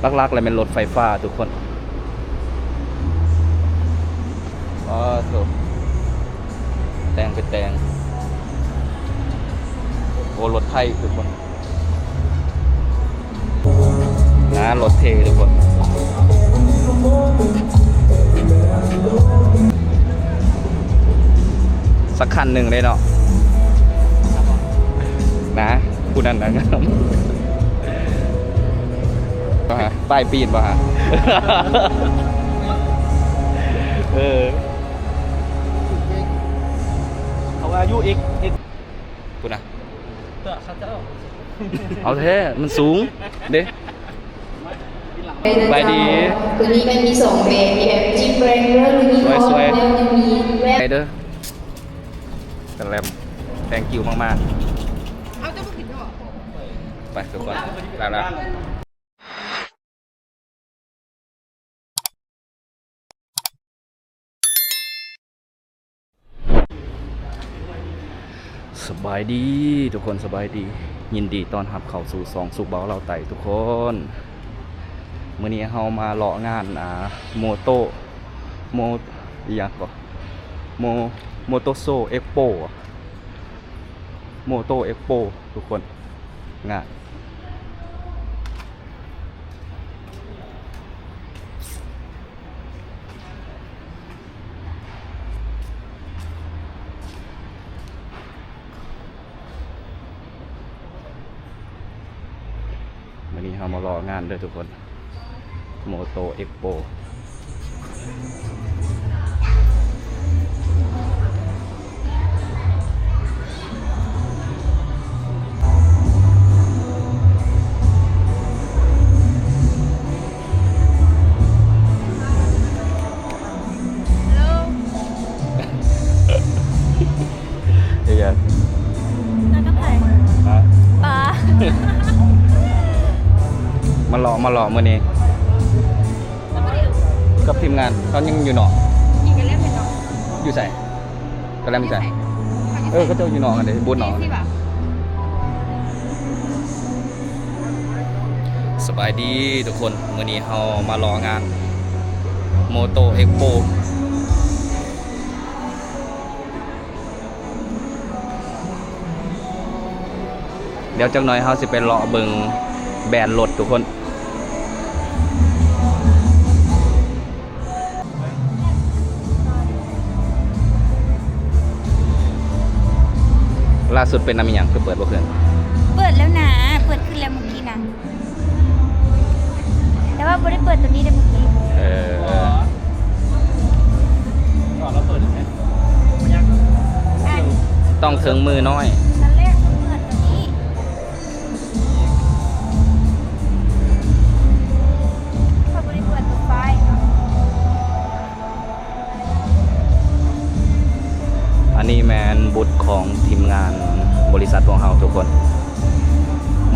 ຫຼັກໆ ແລ້ວແມ່ນລົດໄຟຟ້າທຸກຄົນ. ອ້າໂທ້ ແຕ່ງໄປແຕ່ງ ໂອ້ ລົດໄຖທຸກຄົນ. ນະ ລົດເທ່ທຸກຄົນ. ສັກຄັນໜຶ່ງເດ້ເນາະ ນະ ຜູ້ນັ້ນນະ. ປ້າຍປີ້ນບໍ່ຫາ? ເອີ ເຂົາວ່າຢູ່ເອັກ ເອັກ ພຸ້ນນະ ເອີ ເຂົາເຈົ້າ ເອົາແທ້ ມັນສູງເດ້. ສະບາຍດີ. ຕົວນີ້ມັນມີສອງແບຣນ ມີແບບ Jeep Wrangler ຫຼື ມີ Cross ແລ້ວຍັງມີແວ່ນ ໄປເດີ ສະແລມ thank you ມາກໆ. ເອົາ ເຈົ້າບໍ່ກິນດອກ ໄປທຸກຄົນ ລາລາ. ສະບາຍດີທຸກຄົນ ສະບາຍດີ ຍິນດີຕ້ອນຮັບເຂົ້າສູ່ຊ່ອງສຸກເບົາລາວໃຕ້ທຸກຄົນ. ມື້ນີ້ເຮົາມາເລາະງານ ອ່າ ໂມໂຕ ໂມ ອີ່ຫຍັງເກາະ ໂມ Motor Show Expo ໂມໂຕເອັກໂປທຸກຄົນ ງານ ມື້ນີ້ເຮົາມາເລາະງານເດີທຸກຄົນ ໂມໂຕເອັກໂປ. ເຮັດຫຍັງ? ມາກັບໃຜ? ຮະ? ປາ ມາເລາະ ມາເລາະມື້ນີ້ ກັບທີມງານ ເຮົາຍັງຢູ່ນອກ ຢູ່ໃສ? ກະແລັມໃສ? ເອີ ເຂົາເຈົ້າຢູ່ນອກຫັ້ນເດ້ ບູດນອກ. ສະບາຍດີທຸກຄົນ ມື້ນີ້ເຮົາມາເລາະງານໂມໂຕເອັກໂປ. ດຽວຈັກໜ່ອຍເຮົາຊິໄປເລາະເບິ່ງແບຣນລົດທຸກຄົນ. ລ່າສຸດເປັນນຳອີ່ຫຍັງ ຄືເປີດບໍ່ຂຶ້ນ? ເປີດແລ້ວນາ ເປີດຂຶ້ນແລ້ວມື້ກີ້ນະ. ແຕ່ວ່າບໍ່ໄດ້ເປີດຕົວນີ້ເດ້ມື້ກີ້. ເອີ ຕ້ອງເຄື່ອງມືນ້ອຍ. ຕອນແລກເພິ່ນເປີດຕົວນີ້ ເຂົາບໍ່ໄດ້ເປີດຕົວປ້າຍເນາະ. ອັນນີ້ແມ່ນບູດຂອງທີມງານບໍລິສັດພວກເຮົາທຸກຄົນ.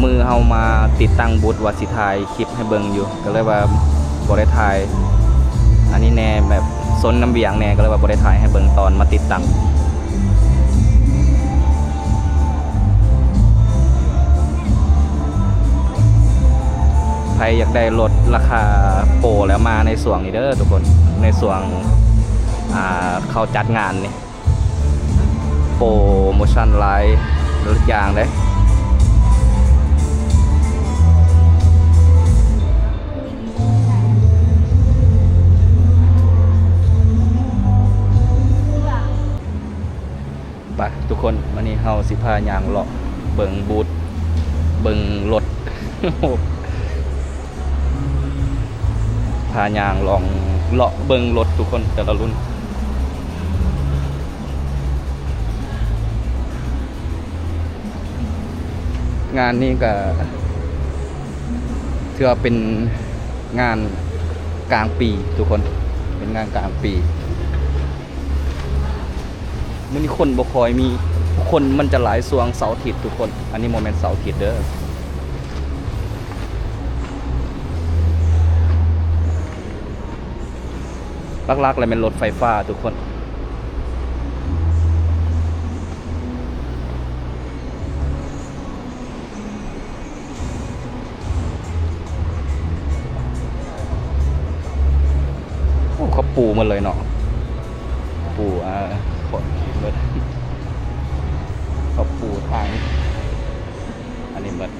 ມື້ເຮົາມາຕິດຕັ້ງບູດວ່າຊິຖ່າຍຄລິບໃຫ້ເບິ່ງຢູ່ ກະເລີຍວ່າບໍ່ໄດ້ຖ່າຍ. ອັນນີ້ແນ່ ແບບຊົນນຳວຽງແນ່ ກະເລີຍວ່າບໍ່ໄດ້ຖ່າຍໃຫ້ເບິ່ງຕອນມາຕິດຕັ້ງ. ໃຜຢາກໄດ້ລົດລາຄາໂປລະມາໃນຊ່ວງນີ້ເດີທຸກຄົນ ໃນຊ່ວງ ອ່າ ເຂົາຈັດງານນີ້ ໂປໂມຊັນຫຼາຍຢ່າງເດ້. ໄປທຸກຄົນ ມື້ນີ້ເຮົາຊິພາຍ່າງເລາະເບິ່ງບູດ ເບິ່ງລົດ ພາຍ່າງລອງເລາະເບິ່ງລົດທຸກຄົນ ແຕ່ລະລຸ້ນ. ງານນີ້ກະຖືວ່າເປັນງານກາງປີທຸກຄົນ ເປັນງານກາງປີ. ມື້ນີ້ຄົນບໍ່ຄ່ອຍມີ ຄົນມັນຈະຫຼາຍຊ່ວງເສົາອາທິດທຸກຄົນ. ອັນນີ້ບໍ່ແມ່ນເສົາອາທິດເດີ. ຫຼັກໆ ແລ້ວແມ່ນລົດໄຟຟ້າທຸກຄົນ. ປູໝົດເລີຍເນາະ ປູ ອ່າ ເຂົາປູທາງ ອັນນີ້ໝົດ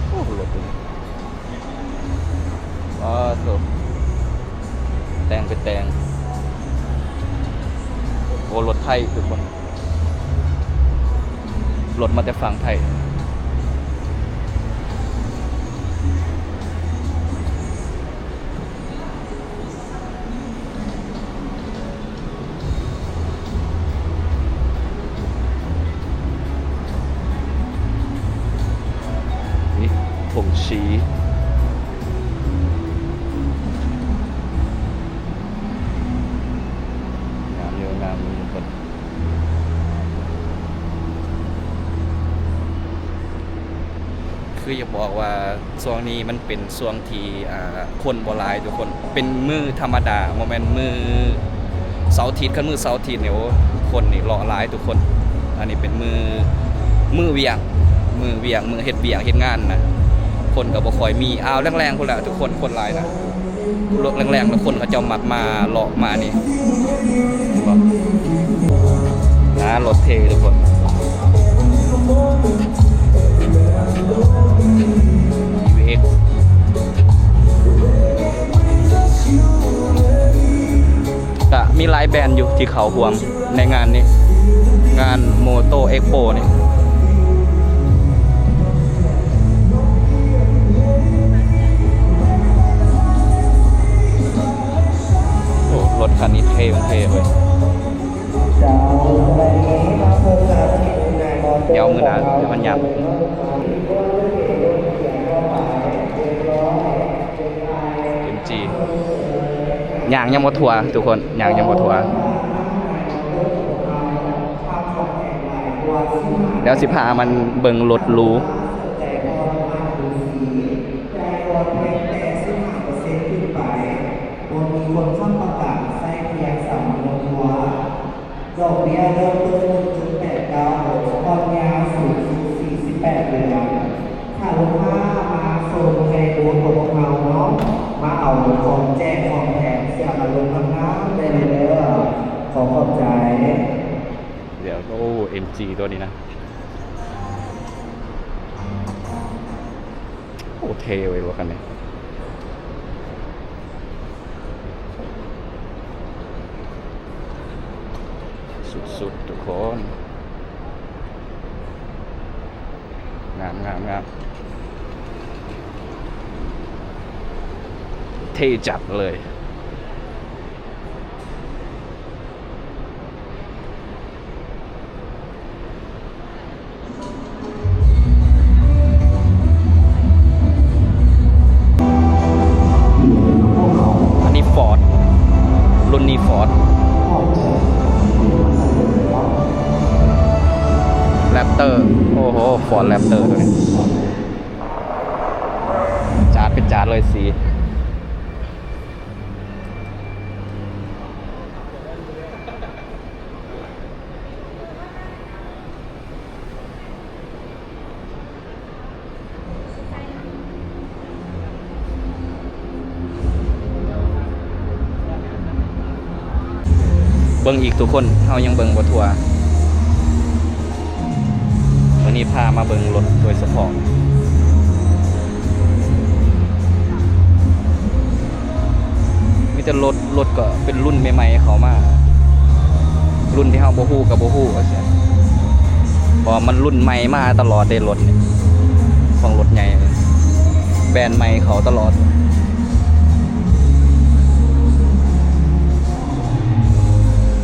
ໂອ້ ລົດ ວ້າໂທ້ ແຕ່ງໄປແຕ່ງ ໂອ້ ລົດໄຖທຸກຄົນ ລົດມາແຕ່ຝັ່ງໄທ. ນີ້ ຖົງຊີ ງາມຢູ່ ງາມຢູ່ທຸກຄົນ. ຄືຢາກບອກວ່າຊ່ວງນີ້ມັນເປັນຊ່ວງທີ່ ອ່າ ຄົນບໍ່ຫຼາຍທຸກຄົນ ເປັນມື້ທຳມະດາ ບໍ່ແມ່ນມື້ເສົາອາທິດ ຄັນມື້ເສົາອາທິດນີ້ ໂອ້ ຄົນນີ້ເລາະຫຼາຍທຸກຄົນ ອັນນີ້ເປັນມື້ ມື້ວຽກ ມື້ວຽກ ມື້ເຮັດວຽກເຮັດງານນະ ຄົນກໍບໍ່ຄ່ອຍມີ ອ້າວ ແລງໆພຸ້ນແຫຼະທຸກຄົນ ຄົນຫຼາຍນະ. ແລງໆ ແລ້ວຄົນເຂົາເຈົ້າມັກມາເລາະມານີ້ ເຫັນບໍ່ ອ່າ ລົດເທ່ທຸກຄົນ ອີວີເອັກ ກະມີຫຼາຍແບຣນຢູ່ທີ່ເຂົ້າຮ່ວມ ໃນງານນີ້ ງານໂມໂຕເອັກໂປນີ້. ໂອ້ ລົດຄັນນີ້ເທ່ ມັນເທ່ເວີຍ ດຽວມື້ໜ້າ ດຽວມັນຫຍັບ ເອັມຈີ ຍ່າງຍັງບໍ່ທົ່ວທຸກຄົນ ຍ່າງຍັງບໍ່ທົ່ວ ດຽວຊິພາມັນເບິ່ງລົດຫຼູ ແຕ່ກ່ອນຜ່ານດູສີ ແຕ່ກ່ອນພຽງແຕ່ສິບຫ້າເປີເຊັນຂຶ້ນໄປ ບໍ່ມີຄົນຄ້ຳປະກັນ ໃຊ້ພຽງສຳນວນທົວ ດອກເບ້ຍເລີ່ມຕົ້ນ ໜຶ່ງຈຸດແປດເກົ້າ ຜ່ອນຍາວສູງສຸດ ສີ່ສິບແປດເດືອນ. ຖ້າລູກຄ້າມາຊົມໃນບູດຂອງພວກເຮົາເນາະ ມາເອົາຂອງແຈກຂອງແຖມ ສຽງອາລົມງາມໆໄດ້ເລີຍເດີ. ຂໍຂອບໃຈ. ດຽວ ໂອ້ ເອັມຈີ ຕົວນີ້ນະ ໂອ້ ເທ່ເວີຍ ລົດຄັນນີ້ ສຸດໆ ທຸກຄົນ ງາມໆໆ ເທ່ຈັດເລີຍ. ອັນນີ້ຟອດ ລຸ້ນນີ້ຟອດ ແຣັບເຕີ ໂອ້ໂຫ ຟອດແຣັບເຕີ ຕົວນີ້ ຈາດເປັນຈາດເລີຍສີ. ເບິ່ງອີກທຸກຄົນ ເຮົາຍັງເບິ່ງບໍ່ທົ່ວ. ມື້ນີ້ພາມາເບິ່ງລົດໂດຍສະເພາະ ມີແຕ່ລົດ ລົດກໍເປັນລຸ້ນໃໝ່ໆເຂົ້າມາ ລຸ້ນທີ່ເຮົາບໍ່ຮູ້ກໍບໍ່ຮູ້ວ່າຊັ້ນ ເພາະວ່າມັນລຸ້ນໃໝ່ມາຕະຫຼອດເດ້ ລົດນີ້ ຂອງລົດໃຫຍ່ ແບຣນໃໝ່ເຂົ້າຕະຫຼອດ.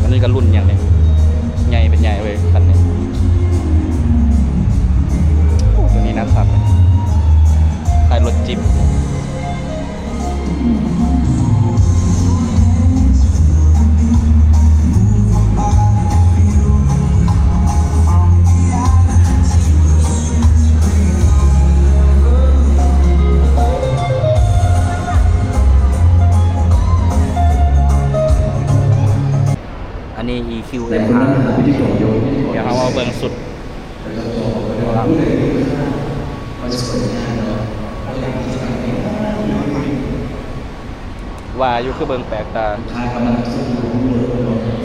ອັນນີ້ກໍລຸ້ນຫຍັງນີ້ ໃຫຍ່ເປັນໃຫຍ່ເວີຍຄັນນີ້. ໂອ້ ຕົວນີ້ໜັກຄັກ ຄ້າຍລົດຈິບ. ອັນນີ້ ອີຄິວເອັມ ດຽວເຮົາມາເບິ່ງຊຸດ. ວ່າຜູ້ໃດມີຄ່າ ມັນຈະເປີດງານເນາະ ເວລາທີ່ຈະໄປເປັນ ວ່າຢູ່ ຄືເບິ່ງແປກຕາ.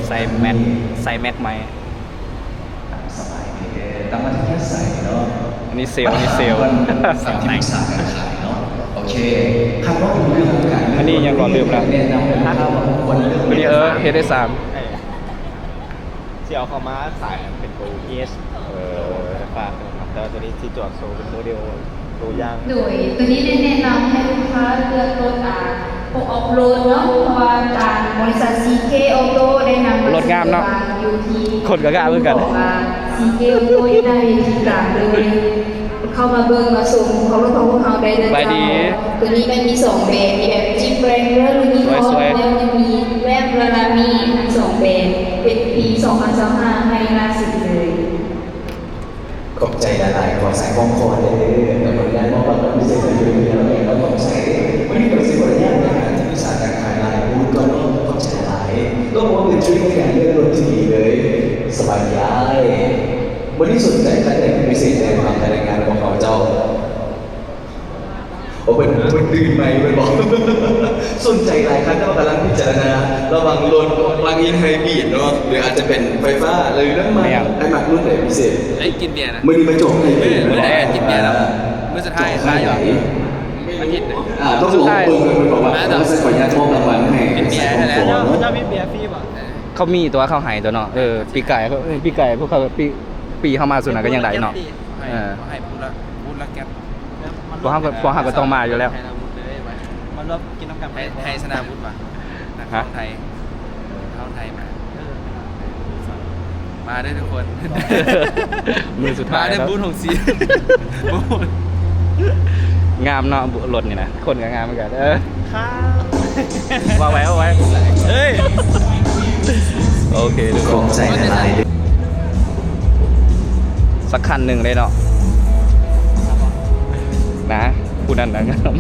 ໃສ່ແມັດ ໃສ່ແມັດໃໝ່. ອັນນີ້ເຊວ ອັນນີ້ເຊວ. ອັນນີ້ຫຍັງກໍລືມລະ. ອັນນີ້ ເອີ ເຮັດໄດ້ສາມ. ຊິເອົາເຂົ້າມາຂາຍເປັນໂຕເອສ ເອີ ຝາກເນາະ ແຕ່ວ່າໂຕນີ້ຊິຈອດໂຊເປັນໂມເດວໂຕຢ່າງ. ໂດຍ ໂຕນີ້ແນະນຳໃຫ້ລູກຄ້າເລືອກລົດ ອາ ພວກອອຟໂຣດເນາະ ເພາະວ່າທາງບໍລິສັດ ຊີເຄ ອອໂຕ້ ໄດ້ນຳລົດງາມເນາະ ຢູ່ທີ່ ຄົນກໍງາມຄືກັນ ຂອງ ອາ ຊີເຄ ອອໂຕ້ ຢູ່ໜ້າເວທີກາງເລີຍ. ເຂົ້າມາເບິ່ງມາຊົມເຄື່ອງລົດຂອງພວກເຮົາໄດ້ເດີ. ສະບາຍດີ. ໂຕນີ້ມັນມີສອງແບບ ມີແບບ Jeep Wrangler ລຸຍນິຄອນ ແລ້ວຍັງມີແບບ Rarami ທັງສອງແບບ ເປັນປີສອງພັນຊາວຫ້າໃໝ່ລ່າສຸດເລີຍ. ຂອບໃຈຫຼາຍໆ ຂໍໃສ່ຂອງຂໍເດີ ແລ້ວກໍອະນຸຍາດມອບລາງວັນພິເສດໃຫ້ເດີ ແລ້ວກໍຂອບໃຈເດີ. ມື້ນີ້ກໍຊິຂໍອະນຸຍາດໄປຫາທີ່ປຶກສາການຂາຍຫຼາຍບູດກ່ອນເນາະ. ຂອບໃຈຫຼາຍໆ ຕ້ອງບອກວ່າເປັນທຣິກໃນການເລືອກລົດທີ່ດີເລີຍ. ສະບາຍດີອ້າຍ. ມື້ນີ້ສົນໃຈຄັນໃດເປັນພິເສດແດ່ບໍ່? ພາຍໃນງານຂອງເຂົາເຈົ້າ. ໂອ້ ເພິ່ນ ເພິ່ນຕື່ນໃໝ່ເພິ່ນບອກ ສົນໃຈຫຼາຍຄັນ ແຕ່ວ່າກຳລັງພິຈາລະນາລະຫວ່າງລົດ ປລັກອິນໄຮບຣິດເນາະ ຫຼືອາດຈະເປັນໄຟຟ້າ ຫຼືນ້ຳມັນ. ອ້າຍມັກລຸ້ນໃດພິເສດ? ໄດ້ກິນເບຍນະ ມື້ນີ້ມາຈອງໃຫ້ເບຍ. ມື້ແລກກິນເບຍແລ້ວ ມື້ສຸດທ້າຍຂາຍຢູ່ອາທິດໜຶ່ງ. ອ່າ ຕ້ອງບອກເພິ່ນ ເພິ່ນບອກວ່າ ເພິ່ນຊິຂໍອະນຸຍາດມອບລາງວັນໃຫ້. ເຂົາມີຕົວະ ເຂົາໃຫ້ຕົວະເນາະ. ເອີ ປີກາຍ ເອີ ປີກາຍພວກເຂົາ ປີ ປີເຮົາມາຊຸດນັ້ນກໍຍັງໄດ້ເນາະ. ໃຫ້ ເອີ ໃຫ້ພູດລະ ພູດລະແກັບ ພວກເຮົາກໍ ພວກເຮົາກໍຕ້ອງມາຢູ່ແລ້ວ. ໃຫ້ລາວໝົດເລີຍ ມາລວມກິນນຳກັນ. ໃຫ້ ໃຫ້ຊະນະບຸດວ່າ ນັກຮ້ອງໄທ ເອີ ນັກຮ້ອງໄທມາ. ເອີ ມາເດີທຸກຄົນ ມື້ສຸດທ້າຍ ມາເດີ ແລ້ວ ບູດຂອງຊີ. ງາມເນາະ ລົດນີ້ນະ ຄົນກໍງາມຄືກັນ. ເອີ ເວົ້າໄວ້ ເວົ້າໄວ້. ເອີ ໂອເຄ ທຸກຄົນ ຂອບໃຈຫຼາຍໆເດີ. ສັກຄັນໜຶ່ງເດ້ເນາະ ນະ ຜູ້ນັ້ນນະງາມ.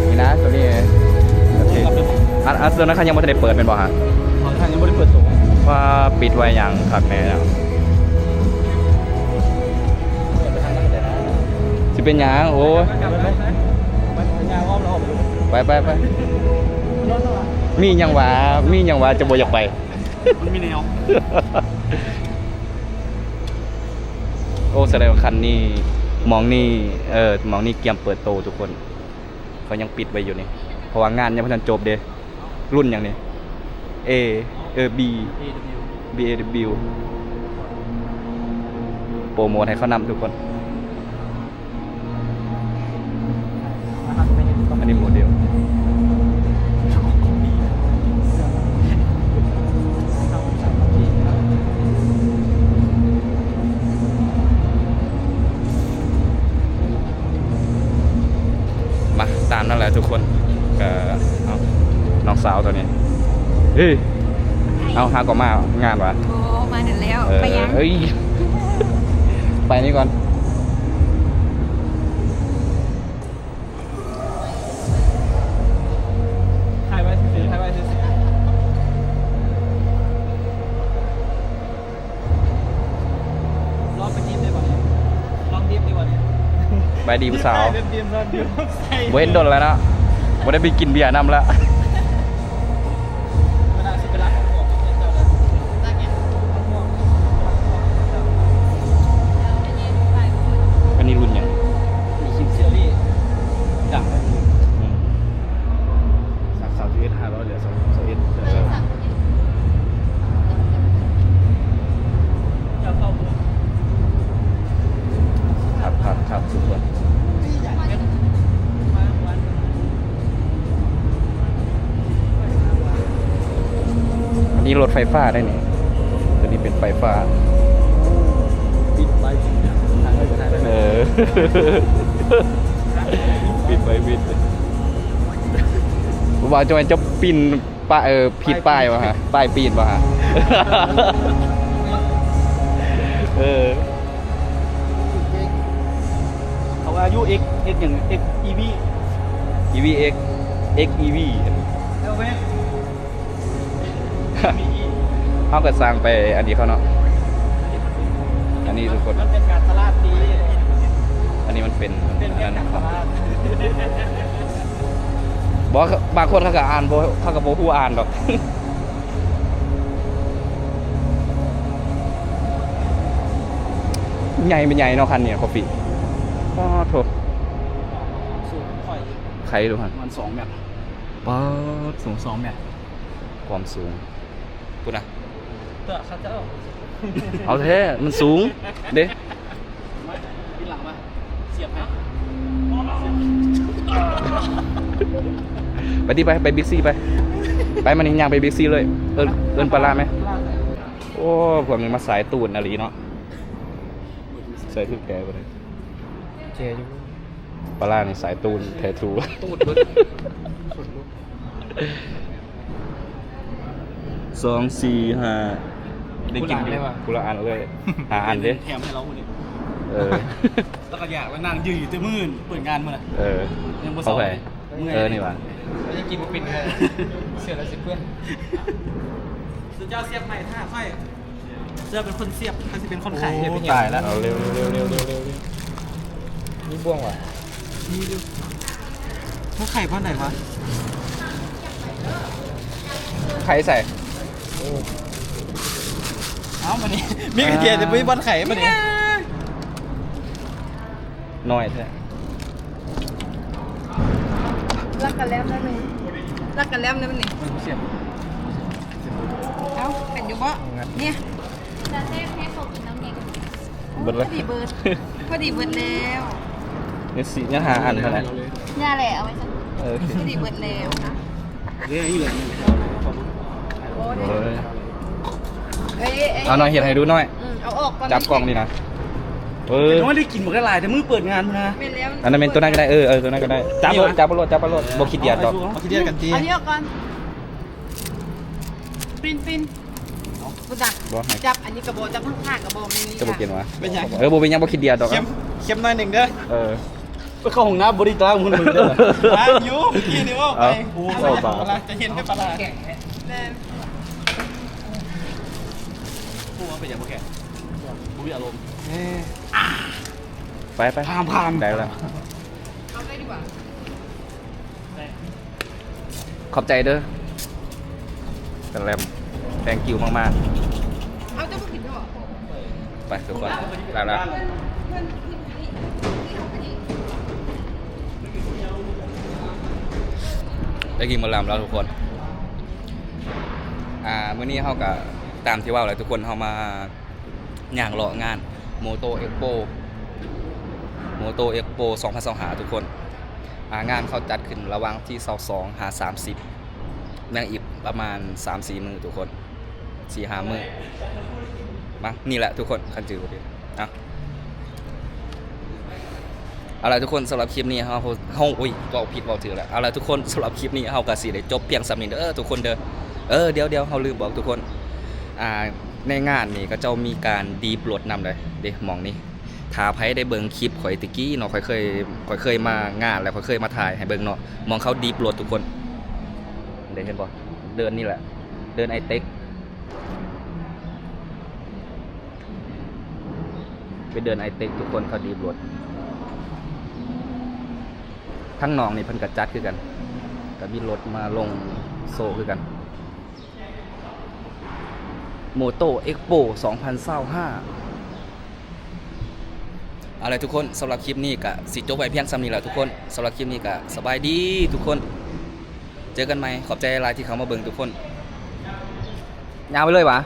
ນີ້ນະ ໂຕນີ້ ອັນ ອັນ ໂຕນັ້ນເຂົາຍັງບໍ່ທັນໄດ້ເປີດແມ່ນບໍ່ຮະ? ເຂົາຍັງບໍ່ໄດ້ເປີດໂຕ. ວ່າປິດໄວ້ຫຍັງຄັກແນ່ເນາະ. ຊິເປັນຫຍັງ? ໂອ້ຍ ໄປ ໄປ ໄປ. ມີຫຍັງຫວາ? ມີຫຍັງຫວາ? ຈະບໍ່ຢາກໄປ. ມັນມີແນວ. ໂອ້ ສະແດງວ່າຄັນນີ້ ໝ່ອງນີ້ ເອີ ໝ່ອງນີ້ກຽມເປີດໂຕທຸກຄົນ. ເຂົາຍັງປິດໄວ້ຢູ່ນີ້ ເພາະວ່າງານຍັງບໍ່ທັນຈົບເດ້. ລຸ້ນຫຍັງນີ້? ເອ ເອີ ບີ ບີເອດັບເບິວ ໂປຣໂມດໃຫ້ເຂົານຳທຸກຄົນ. ອັນນີ້ໂມເດວ. ມາ ຕາມນັ້ນແຫຼະທຸກຄົນ. ກໍ ເອົາ ນ້ອງສາວຕົວນີ້ ເອີ ເອົາ ຫາກໍມາງານຫວາ? ໂອ້ ມາແລ້ວ. ເອີ ໄປຫຍັງ? ເອີຍ ໄປນີ້ກ່ອນ. ຖ່າຍໄວ້ຊື່ໆ ຖ່າຍໄວ້ຊື່ໆ. ລອງໄປຈີບໄດ້ບໍ່ນີ້? ລອງຈີບໄດ້ບໍ່ນີ້? ສະບາຍດີຜູ້ສາວ. ບໍ່ເຫັນດົນແລ້ວເນາະ ບໍ່ໄດ້ໄປກິນເບຍນຳລະ. ອັນນີ້ລຸ້ນຫຍັງ? ອັນນີ້ຄິງຊີຣີ ດັງ. ອືມ ຈາກສາມສິບເອັດ ຫ້າຮ້ອຍ ເຫຼືອ ສອງສິບເອັດ ຄັກໆໆ ສຸດຍອດ. ອັນນີ້ລົດໄຟຟ້າໄດ໋ນີ້ ຕົວນີ້ເປັນໄຟຟ້າ. ເອີ ວ່າຈະແມ່ນຈະປິ່ນ ປ້າຍ ເອີ ຜິດປ້າຍບໍ່ຮະ? ປ້າຍປີ້ນບໍ່ຮະ? ເອີ. ອາຍຸ X X ຫຍັງ X E V E V X X E V ເຮົາກໍສ້າງໄປອັນນີ້ເຂົາເນາະ ອັນນີ້ທຸກຄົນ ມັນເປັນການຕະຫຼາດທີ່ ອັນນີ້ມັນເປັນ ເປັນວຽກການຕະຫຼາດ ອັນນັ້ນ ບໍ່ ບາງຄົນເຂົາກໍອ່ານບໍ່ ເຂົາກໍບໍ່ຮູ້ອ່ານດອກ. ໃຫຍ່ ມັນໃຫຍ່ເນາະຄັນນີ້ Coffee ປາດໂທ້ ສູງຂ້ອຍ ໄຄດູຫັ້ນ ມັນສອງແມັດ ປາດ ສູງສອງແມັດ ຄວາມສູງ ພຸ້ນນະ ເອີ ເຂົາເຈົ້າ ເອົາແທ້ ມັນສູງເດ້ ມາ ຕິດຫຼັງມາ ສຽບໃຫ້ ໄປຕິ ໄປ ໄປບິກຊີໄປ ໄປ ມານີ້ ຍ່າງໄປບິກຊີເລີຍ ເອີ້ນ ເອີ້ນປາລາແມ ໂອ້ ພວກນີ້ມາສາຍຕູນອີ່ຫຼີເນາະ ໃສ່ຖືກແກ່ບໍ່ໄດ້ ແກ່ຢູ່ ປາລານີ້ສາຍຕູນແທ້ທູ ຕູນເບິດ ສອງ ສີ່ ຫ້າ ໄດ້ກິນຢູ່ ຜູ້ລະອັນເລີຍ ຫ້າອັນເດ້ ແຖມໃຫ້ລາວຜູ້ນີ້ ເອີ ລາວກໍຢາກ ລາວນັ່ງຢືນຢູ່ແຕ່ມື້ເປີດງານພຸ້ນນະ ເອີ ຍັງບໍ່ເຊົາ ເອີ ນີ້ຫວາ ຍັງກິນບໍ່ເປັນເທື່ອ ເສື້ອລາວຊິເປື້ອນ ສຸດຍອດ ສຽບໃໝ່ຖ້າຂ້ອຍ ເສື້ອເປັນຄົນສຽບ ຂ້ອຍຊິເປັນຄົນຂາຍ ໂອ້ ຕາຍລະ ເອົາເລັວໆ ມີບ່ວງຫວາ ມີຢູ່ ເຂົາຂາຍບ່ອນໃດຫວາ ຂາຍໃສ ເອົ້າ ມານີ້ ມີກະເທຍແຕ່ບໍ່ມີບ່ອນຂາຍ ມານີ້ ນ້ອຍແທ້ ລັກກະແລັມແນວໜຶ່ງ ລັກກະແລັມແນວໜຶ່ງ ເອີ ບໍ່ສຽບ ເອົ້າ ເປັນຢູ່ບໍ່ ນີ້ ຈະແຊບໃຫ້ເຂົາກິນນຳແດ່ ເບິດແລ້ວ ພໍດີເບິດ ພໍດີເບິດແລ້ວ ຍັງສີ່ ຍັງຫ້າອັນເທົ່ານັ້ນ ຢ່າແຫຼະ ເອົາໄວ້ຊັ້ນ ເອີ ພໍດີເບິດແລ້ວ ເອີຍ ເອີຍ ເອົາ ນ້ອຍ ເຮັດໃຫ້ດູນ້ອຍ ອືມ ເອົາອອກກ່ອນ ຈັບກ້ອງນີ້ນະ ເອີຍ ນ້ອຍໄດ້ກິນບັກຫຼາຍແຕ່ມື້ເປີດງານພຸ້ນນະ ແມ່ນແລ້ວ ອັນນັ້ນແມ່ນ ໂຕນັ້ນກໍໄດ້ ເອີ ເອີ ໂຕນັ້ນກໍໄດ້ ຈັບໂລດ ຈັບໂລດ ບໍ່ຂີ້ດຽດດອກ ບໍ່ຂີ້ດຽດກັນຕິ ອັນນີ້ເອົາກ່ອນ ປິ່ນໆ ບໍ່ຈັກ ບໍ່ໃຫ້ຈັບ ອັນນີ້ກໍບໍ່ຈັກ ລູກຄ້າກໍບໍ່ມີ ຈະບໍ່ກິນຫວາ ເປັນຫຍັງ ເອີ ບໍ່ເປັນຫຍັງ ບໍ່ຂີ້ດຽດດອກ ເຄັມ ເຄັມໜ້ອຍໜຶ່ງເດີ ເອີ ໄປເຂົ້າຫ້ອງນ້ຳບໍ່ໄດ້ລ້າງມືເດີ ລ້າງຢູ່ ເມື່ອກີ້ນີ້ເວົ້າໄປ ເອົ້າ ໂອ້ ເວົ້າໄປ ປາລາ ຈະເຫັນແຕ່ປາລາ ແມ່ນ ຜູ້ວ່າເປັນຫຍັງບໍ່ແຂງ ບໍ່ມີອາລົມ ເອີ ໄປໆ ຜ່ານໆ ໄດ້ແລ້ວ ເອົາໄປດີກວ່າ ຂອບໃຈເດີ ກະແລັມ thank you ມາກໆ ເອົາ ເຈົ້າບໍ່ກິນເດີ ໄປທຸກຄົນ ລາລາ ໄດ້ກິນໝໍລຳແລ້ວທຸກຄົນ ອ່າ ມື້ນີ້ເຮົາກະຕາມທີ່ເວົ້າແຫຼະທຸກຄົນ ເຮົາມາ ຍ່າງເລາະງານ Motor Expo Motor Expo ສອງພັນຊາວຫ້າ ທຸກຄົນ ອ່າ ງານເຂົາຈັດຂຶ້ນລະຫວ່າງທີຊາວສອງຫາສາມສິບ ຍັງອີກປະມານສາມສີ່ມື້ທຸກຄົນ ສີ່ຫ້າມື້ ມາ ນີ້ແຫຼະທຸກຄົນ ຄັນຈື່ບໍ່ຜິດ ເອົາ ເອົາລະທຸກຄົນ ສຳລັບຄລິບນີ້ເຮົາ ເຮົາ ໂອ້ຍ ເວົ້າຜິດເວົ້າຖືກແລ້ວ ເອົາລະທຸກຄົນ ສຳລັບຄລິບນີ້ເຮົາກະຊິໄດ້ຈົບພຽງສ່ຳນີ້ເດີທຸກຄົນເດີ ເອີ ດຽວໆ ເຮົາລືມບອກທຸກຄົນ ອ່າ ໃນງານນີ້ເຂົາເຈົ້າມີການດີບລົດນຳເດ້ ເດ້ ໝ່ອງນີ້ ຖ້າໃຜໄດ້ເບິ່ງຄລິບຂ້ອຍແຕ່ກີ້ເນາະ ຂ້ອຍເຄີຍ ຂ້ອຍເຄີຍມາງານ ແລ້ວຂ້ອຍເຄີຍມາຖ່າຍໃຫ້ເບິ່ງເນາະ ໝ່ອງເຂົາດີບລົດທຸກຄົນ ເດ້ ເຫັນບໍ່ ເດີ່ນນີ້ແຫຼະ ເດີ່ນໄອເຕັກ ໄປເດີ່ນໄອເຕັກທຸກຄົນ ເຂົາດີບລົດ ທາງນອກນີ້ເພິ່ນກະຈັດຄືກັນ ກະມີລົດມາລົງໂຊຄືກັນ Motor Expo ສອງພັນຊາວຫ້າ ເອົາລະທຸກຄົນ ສຳລັບຄລິບນີ້ກະຊິຈົບໄວ້ພຽງສ່ຳນີ້ລະທຸກຄົນ ສຳລັບຄລິບນີ້ກະສະບາຍດີທຸກຄົນ ເຈີກັນໃໝ່ ຂອບໃຈຫຼາຍທີ່ເຂົ້າມາເບິ່ງທຸກຄົນ ຍາວໄປເລີຍຫວາ?